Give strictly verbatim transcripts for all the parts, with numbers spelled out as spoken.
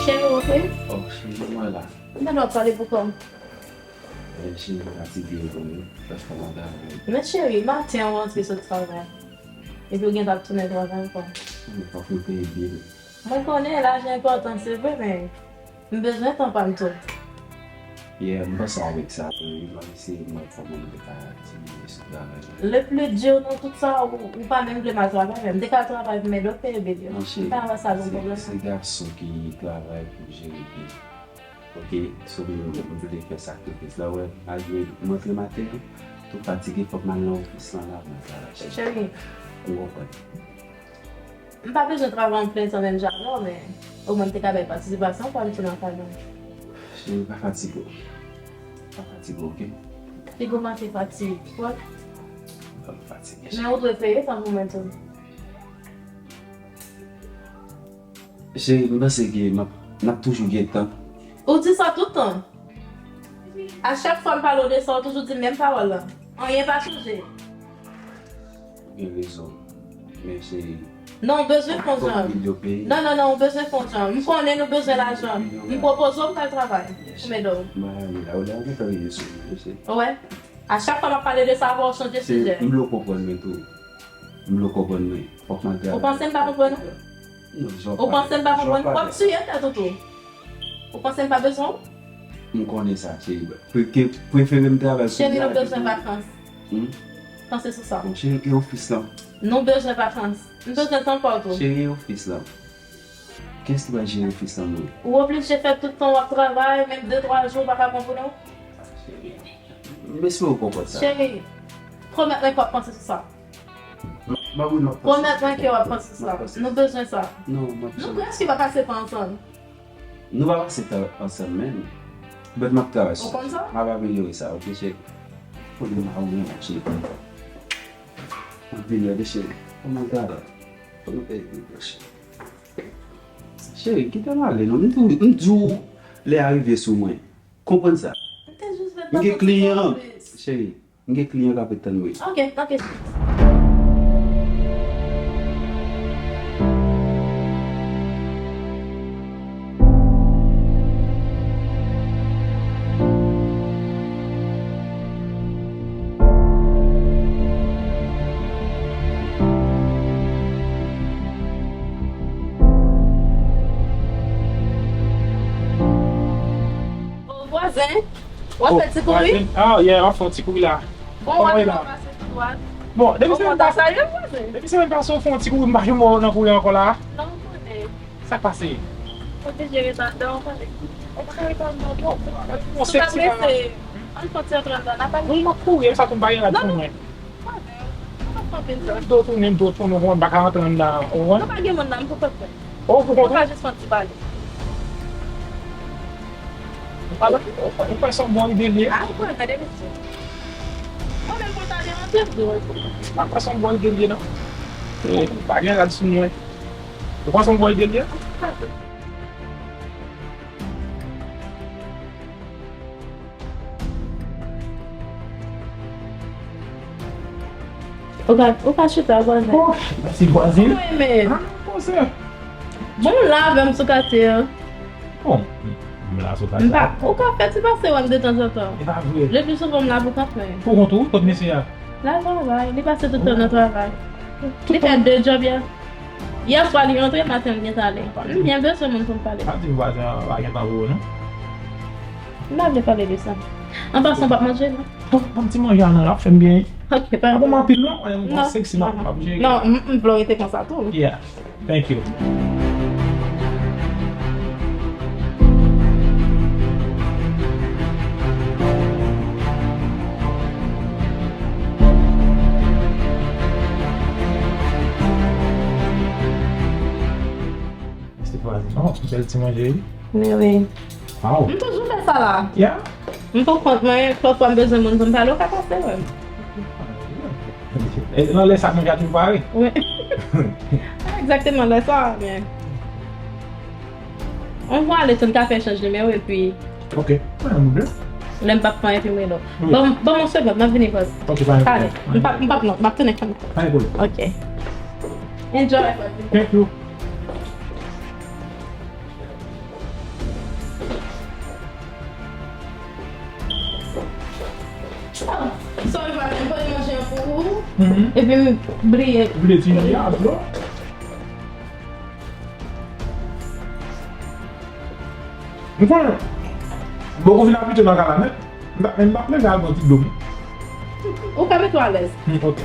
Cheri, w oke? Oh, cheri, mwen la. M tande w ap pale pou kò m. Eh, cheri, m fatige vre wi. Paske mwen travay. Men cheri, maten an w rantre sot travay. Epi w gentan ap tounen travay ankò. Wi, fòk nou peye bil. Mwen konnen lajan enpòtan, se vre, men m bezwen tan pa m tou. Yeah, m panse avèk sa tou wi. M ap eseye m wè kòman m te ka diminye sou travay la. Le pli di nan tout sa, ou, ou pa menm vle m al travay, men m te ka al travay pou m ede w peye bil yo. Non, cheri, m pa wè sa gon pwoblèm. Se gason ki travay pou jere bil. Oke, so m, m vle fè sakrifis la, w wè, malgre m rantre maten an, tou fatige, fòk m al nan ofis lan la pou m travay. Cheri. Ou konprann. M pa bezwen travay an plen tan menm jan avè w, men omwen m te ka bay patisipasyon pa m tou nan kay la. Cheri, pa fatige w. Pa fatige w, oke? Figo manke fatig, wè. Pa fatige. Men ou dwe peye tan pou mwen tou. Cheri, m panse ke m ap, n ap toujou gen tan. Ou di sa tout tan. A chak fwa m pale w de sa, ou toujou di menm pawòl la. Anyen pa chanje. Ou gen rezon. Men cheri, non, ou bezwen fè yon jan. Non, non, non, ou bezwen fè yon jan. M konnen nou bezwen lajan. M pwopoze w m pral travay pou m ede w. Mwen la, ou la, ou gentan rive sou mwen, cheri. Ou wè? A chak fwa m ap pale de sa avè w, w chanje sijè. M vle w konprann mwen tou. M vle w konprann mwen. Fòk m al travay. Ou panse m pa konprann ou? Non, jan w pale. Ou panse m pa konprann ou? W ap tiye tèt ou tou. Ou panse m pa bezwen w? M konnen sa, cheri. Pre-, ke, prefere m travay sou... Cheri, nou bezwen vakans. Hmm? Panse sou sa. Bon, cheri, e ofis lan? Nou bezwen vakans. M bezwen tan pa w tou. Cheri, e ofis lan? Kiyès ki pral jere ofis lan, mwen? Ou oblije fè tout tan w ap travay, menm de twa jou, ou pa ka pran pou nou? Cheri, m espere w konprann sa. Cheri, pwomèt mwen ke w ap panse sou sa. M ap, m ap, m ap panse. Pwomèt mwen ke w ap panse sou sa. M ap panse. Nou bezwen sa. Non, m ap... Nou prèske pa pase tan ansanm. Nou pa pase tan ansanm menm. But m ap travay sou sa. Ou konn sa? M ap amelyore sa, oke, cheri? Fò nou ma ou renmen, cheri. M ap vin rele, cheri. Kòman travay? Fò nou peye bil yo, cheri. Cheri, kite m ale non. M di w, m di w lè a rive sou mwen. Konprann sa. M te jis vle... M gen kliyan. Cheri, m gen kliyan k ap ret tann mwen. Ok, ok. O, vwazen, w ap fè ti kouri? Ah, yeah, m ap fè yon ti kouri la. Bon, w ap pase tou dwat. Bon, depi semèn pase, depi semèn pase, w fè yon ti kouri, m pa janm wè w nan kouri ankò la. Non, m konnen. Sa k pase? Oblije ret anndan, w konnen. Ou pa ka ret anndan, non. Ou pa prese. Ann fè yon ti antre anndan, n a pale. Wi, m ap kouri, e sa tou m pa gen rad pou mwen. M do tounen, m do tounen, m pa ka antre anndan, ou konprann? Nou pa gen moun nan, m pou kont mwen. Oh, pou kont ou? Ou ka jis fè yon ti pale. Ou pa, ou pa, ou pa son bon ide l ye. Ah, ou pran gade mesye. Mwen menm pou ta de antre vre. Ou pa son bon ide l ye, non. Eh, pa gen rad sou mwen. Ou pa son bon ide l ye. Ou ka, ou ka chita, vwazen. Oh, mèsi, vwazen. Mwen menm. Ah, vwazen. Bon, m la avè m sou katye a. Bon, m la sou katye a. M pa, ou ka fè ti pase wè m de tanzantan. E pa vre. Le pli souvan m la pou kont mwen. Pou kont ou, kot mesye a? L al travay, li pase tout tan nan travay. Li fè de djòb yè. Yè swa li rantre, maten li gentan ale. M byen bezwen moun pou m pale. Pa di vwazen an pa gen tan pou ou, non. M pa vle pale de sa. An pasan, w p ap manje, non? Bon, bon, ti manje a nan, l ap fè m byen. Ok, pa... Bon, m anpil, non? Mwen, m seksi, m ap, m ap jere. Non, m, m vle w rete konsa tou. Yeah, thank you. Se pa non, bèl ti manje wi. Men wi. Wow. M toujou fè sa la. Yeah. M pou kont mwen, pafwa m bezwen moun pou m pale, ou ka pase wè m. E nan lè sa manje a toujou pare. Wi. Pa egzakteman lè sa, men. On va ale, n ka fè echanj nimewo epi. Ok. Mwen mwen. Lè m p ap pran epi m rele w. Wi. Ban ban m yon segond, m ap vini baz. Ok, pa gen pwoblèm. Ale, m p ap m p ap non, m ap tounen konn. Pa gen pwoblèm. Ok. Enjoy. Thank you. Sorry, pa m pote manje an pou ou. Mhm. Epi m bliye. Bliye ti manje a, bro. M konnen. Bon, ou vin abitye nan kay la nèt. M pa, m pa plede al pran ti dlo m. Ou ka mete w alèz. Hmm, ok.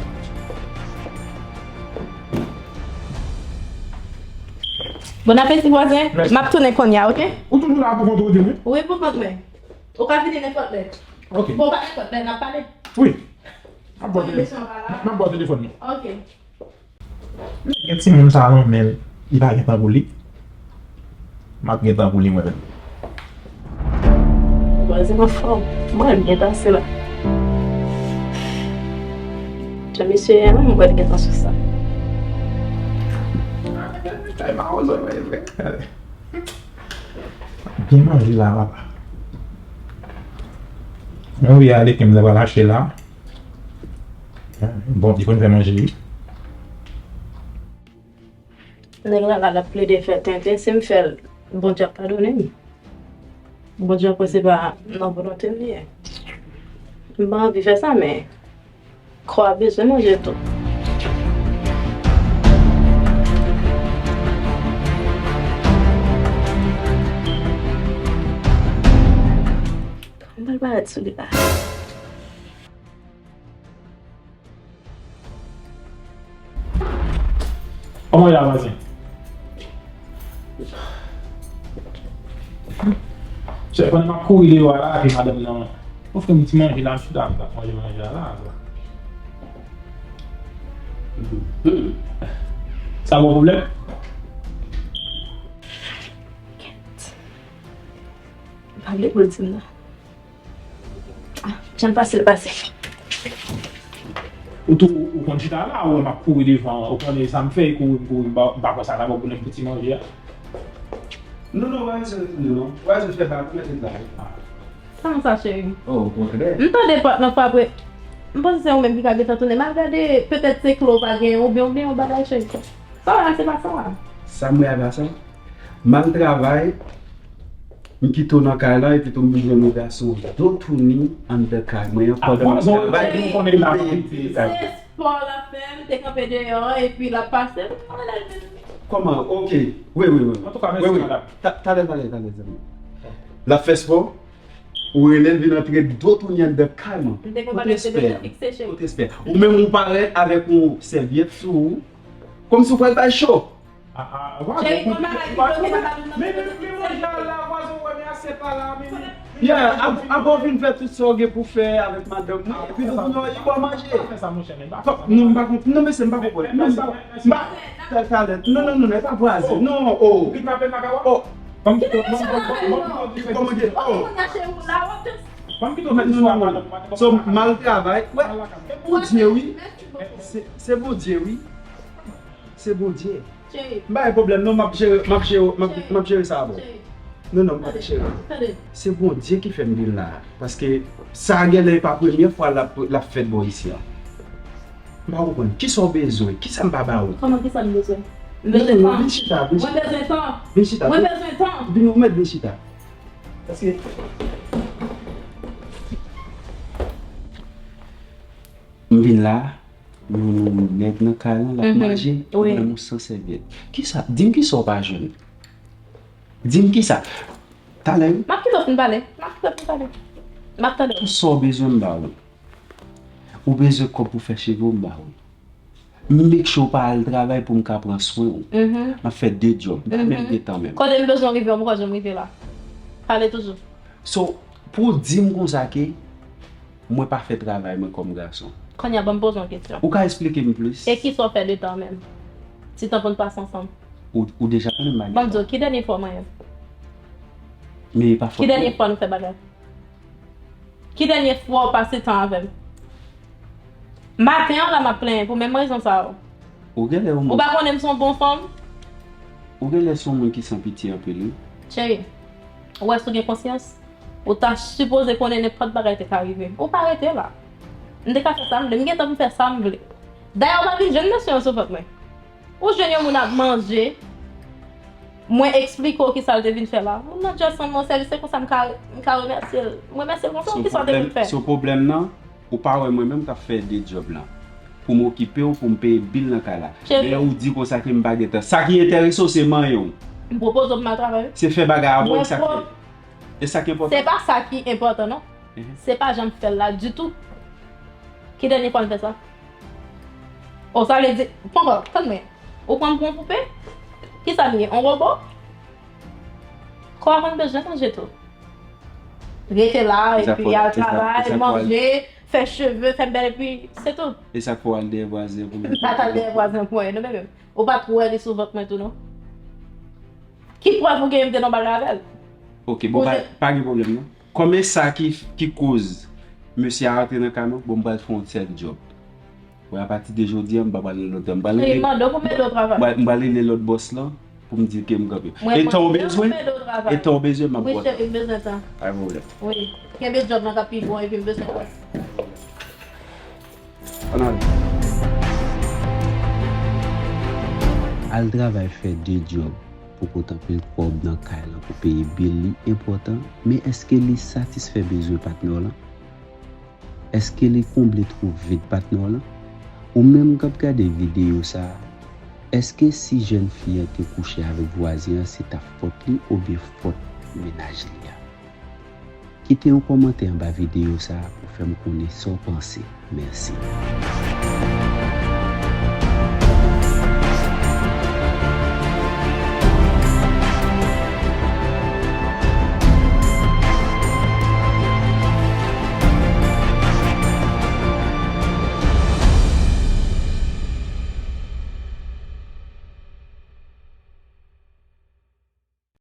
Bon apeti vwazen. Mèsi. M ap tounen kounye a, ok? Ou toujou la pou kont ou, di wi. Wi, pou kont mwen. Ou ka vini nenpòt lè. Ok. Bon, pa nenpòt lè, n ap pale. Wi. M ap ba w tele-, m ap ba w telefòn mwen. Ok. Gen timoun sa nan men l, li pa gen tan pou li. M ap gen tan pou li mwen menm. Vwazen anfòm, mwen gen tan se la. Jan mesye ye a menm, mwen gen tan sou sa. Kay mawozo mwen vre. Byen manje la, papa. Mwen vle ale, ke m ta pral achte la. Bon, li konn fè manje, wi. Nèg la la, l ap plede fè tenten, si m fè l, Bondye ap padone m. Bondye ap wè se pa nan volonte m li ye. M pa anvi fè sa, men kò a bezwen manje tou. M pral parèt sou li la. Kòman w ye la, vwazen? Chè, pandan m ap kouri deyò a la, epi madanm nan ofri m ti manje la, m chita, m t ap manje manje a la. Sa ba w pwoblèm? Kèt. Pa vle pou l di m non. Ah, jan l pase, l pase. Ou tou, ou konn chita la, ou wè m ap kouri devan, ou konnen sa m fè, kouri, kouri, m pa, m pa kwè sa ta bon pou nèg pou ti manje a. Non, non, pa bezwen retounen non. Pa bezwen fè bak, ou mèt ret la wi. Sa konsa, cheri? Oh, okontrè. M tande pòt lan frape. M panse se ou menm ki ka gentan tounen. M al gade, petèt se kle w pa genyen, oubyen, oubyen yon bagay, cheri. Sa w wè a, se pa sa w wè a. Sa m wè a, pa sa. M al travay, m kite w nan kay la, epi tou m vin jwenn yon gason dotouni anndan kay mwen an, pandan m ap travay. Se spò l ap fè, m te kanpe deyò an, epi l ap pase, m pa wè l al vin. Kòman? Ok. Wi, wi, wi. Antouka, mèsi, madanm. Ta-, talè, talè, talè, zanmi. L ap fè spò, ou rele l vin antre dotouni anndan kay mwen. M te konn pa mete de tèt fikse, cheri. Kote espè? Ou menm ou parèt avèk yon sèvyèt sou ou, kòmsi w pral bay cho. Ah, ah, vwazen, cheri, gon bagay ki bloke nan lavi nan. Men, men, men, men, manje a la, vwazen, ou wè, men asyèt la la, men, men, men. Yeah, ap-, apre w fin fè tout sa w gen pou fè avèk madanm ou, epi nou vin yon bò manje. Pa fè sa, monchè, men, pa fè sa. Non, m pa konp-, non, mesye, m pa konprann. Non, m pa, m pa, talè, talè. Non, non, non, non, e pa vwazen. Non, oh. Ou kidnape m ak Awa? Oh. Ban m kite w, ban m, ban m, ban m, ban m kite w. Kòman gen? Oh. Ban m kite w fè istwa madanm ou. So, m al travay. Wè, e Bondye, wi. Se, se Bondye, wi. Se Bondye. Cheri. M pa gen pwoblèm non, m ap jere, m ap jere, m ap, m ap jere sa avè w. Cheri. Non, non, m pa jere. Tande. Se Bondye ki fè m vin la. Paske sa genlè e pa premye fwa l ap, l ap fèt bò isi a. M pa konprann. Kisa w bezwen? Kisa m pa ba ou? Kòman kisa m bezwen? M bezwen tan. Vin chita, vin chita. Mwen bezwen tan. Vin chita. Mwen bezwen tan. Vin, ou mèt vin chita. Paske m vin la, yon nèg nan kay lan, l ap manje, ou menm ou san sèvyèt. Kisa? Di m kisa w pa jwenn. Di m kisa. Talè wi. M ap kite w fin pale. M ap kite w fin pale. M ap tande w. Tout sa w bezwen m ba ou. Ou bezwen kòb pou fè cheve w, m ba ou. M make sure w pa al travay pou m ka pran swen ou. M ap fè de djòb. M pa menm gen tan menm. Kote m bezwen w rive, w poko janm rive la. Pale toujou. So, pou w di m konsa ke mwen pa fè travay mwen kòm gason. Kounye a, ban m poze w yon kesyon. Ou ka esplike m plis? E kisa w fè de tan menm? Ti tan pou n pase ansanm. Ou, ou deja konnen m pa gen. Ban m di w, ki dènye fwa w manyen m? Men e pa fòt mwen. Ki dènye fwa nou fè bagay? Ki dènye fwa w pase tan avè m? Maten an la m ap plenyen pou menm rezon sa yo. Ou genlè yon moun. Ou pa konnen m se yon bon fanm? Ou genlè se yon moun ki san pitye anpil, wi. Cheri, ou wè si w gen konsyans, ou ta sipoze konnen nenpòt bagay te ka rive. Ou pa rete la. M te ka fè sa m vle. M gentan pou fè sa m vle. Dayè, ou pa vin jwenn mesye an sou vant mwen. Ou jwenn yon moun ap manje, mwen eksplike w kisa l te vin fè la. Moun nan just rann mwen sèvis, se konsa m ka, m ka remèsye l. M remèsye l konsa, kisa w te vin fè? Se yon pwoblèm nan, ou pa wè mwen menm k ap fè de djòb lan. Pou m okipe w, pou m peye bil nan kay la. Cheri. Men ou di konsa ke m pa gen tan. Sa ki enterese w, se manyen w. M pwopoze w pou m al travay, wi. Se fè bagay avè w, e sa ki, e sa ki enpòtan. Se pa sa ki enpòtan, non. Mhm. Se pa jan m fè l la ditou. Ki dènye fwa m fè sa? O, sa vle di, pran kò, tann mwen. Ou pran m pou yon poupe? Kisa m ye? Yon wobo? Kò a konn bezwen manje tou. Rete la, epi al travay, manje, fè cheve, fè bèl, epi se tou. E sa k fè w al dèyè vwazen pou mwen? M pa t al dèyè vwazen pou anyen, non, bebe. Ou pa t wè li sou vant mwen tou, non? Ki prèv ou genyen m te nan bagay avè l? Ok, bon, pa, pa gen pwoblèm, non. Kòm e sa ki, ki koz mesye a rantre nan kay mwen, bon, m pral fè yon sèl djòb. Bon, apati de jodi a, m pa pral nan lòt. M pral rele, m pral, m pral rele lòt bòs lan pou m di ke m kanpe. E tan w bezwen, e tan w bezwen, m ap ba w tan. Wi, cheri, m bezwen tan. Pa gen pwoblèm. Wi, kenbe djòb lan k ap pi bon, epi m bezwen tan. Ann ale. Al travay, fè de djòb pou pote anpil kòb nan kay lan pou peye bil li enpòtan, men èske li satisfè bezwen patnè w lan? Èske li konble twou vid patnè w lan? Ou menm k ap gade videyo sa a, èske si jèn fi an te kouche avèk vwazen an, se ta fòt li oubyen fòt mennaj li a? Kite yon kòmantè anba videyo sa a pou fè m konnen sa w panse. Mèsi.